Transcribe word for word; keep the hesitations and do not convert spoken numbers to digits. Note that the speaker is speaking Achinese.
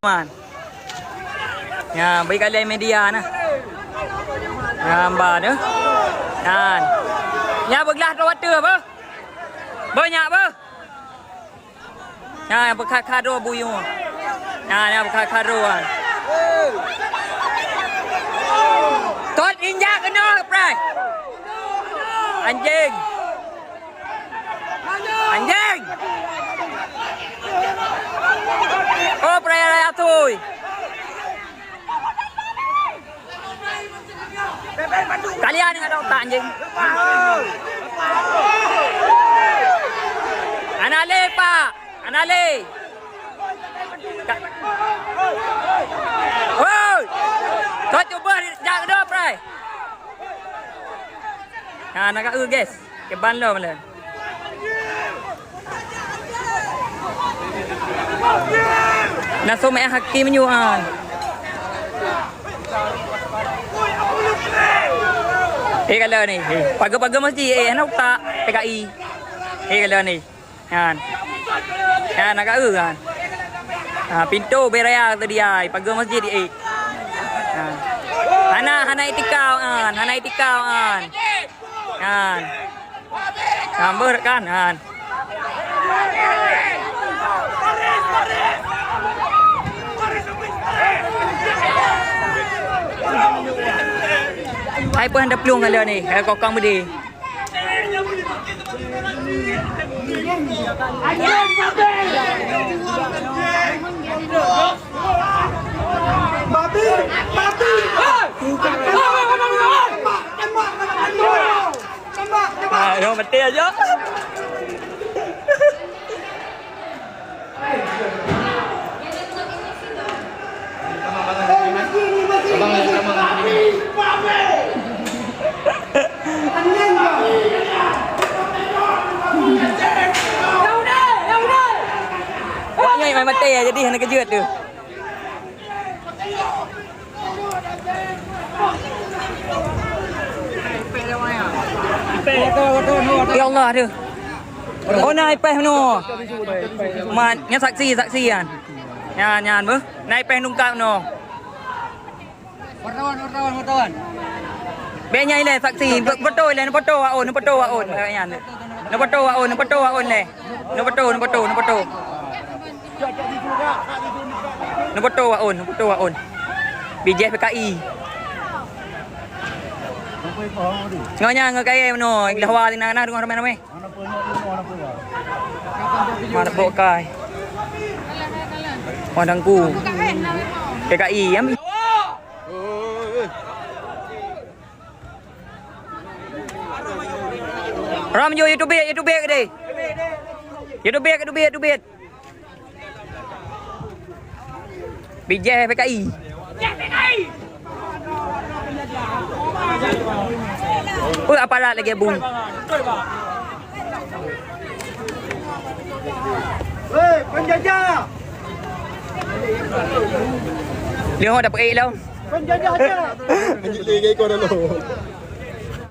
Man. Ya, bagi kalian media nah. Gambar tu. Kan. Ya, beuglah tu water apa? Banyak apa? Nah, beukha-kha droe buyueng. Nah, nah, beukha-kha droe, ah. Tot injak keunoe, Prai. Anjing. Anjing. Oh, Prai raya tui. Kalian ni ada otak, anjing. Hana lé, Pak. Hana lé. Ka-, woi. Kau cuba jak kedua, Prai. Ha, na ka eu, guys. Keban lom le. Na somè hakim nyoe, ah. Eh, kalau ni. Eh, pagar-pagar masjid, eh, hana utak, P K I. Eh, kalau ni. Kan. Kan, na ka eu, kan. Ha, pintoe beu raya tadi ai, pagar masjid, eh. Ha. Hana, hana itikau, kan. Hana itikau, kan. Kan. Sambeur kan, kan. Hai pun hana plueng kali ni, hai kokang budi. Ah, dah mati aja. Awak nyoe main maté ya, jadi hana keujeuet tu. Ya Allah, aduh. Oh, na ipeh meunoe. Mat, nyan saksi, saksi nyan. Nyan, nyan beuh. Na ipeh nungkap meunoe. Wartawan, wartawan, wartawan. Bèk nyan ilèe saksi. Foto ilèe, foto awak ôn, foto awak ôn. Nyan. Neufoto awak ôn, neufoto awak ôn lé. Neufoto, neufoto, neufoto. Neufoto awak ôn, neufoto awak ôn. Bijéh P K I. Ngon nyan, ngon kayèe meunoe, lheuh wa sinan na deungoe ramè-ramè. Mana bok kai. Wan Teungku. P K I, ya. Ram, yo, YouTube, YouTube gede. YouTube, YouTube, YouTube. Bijéh P K I. Oh, aparat lagi bung. Hei, penjajah! Dia orang dapat air lom. Penjajah dia! Menjeling ekor dalam.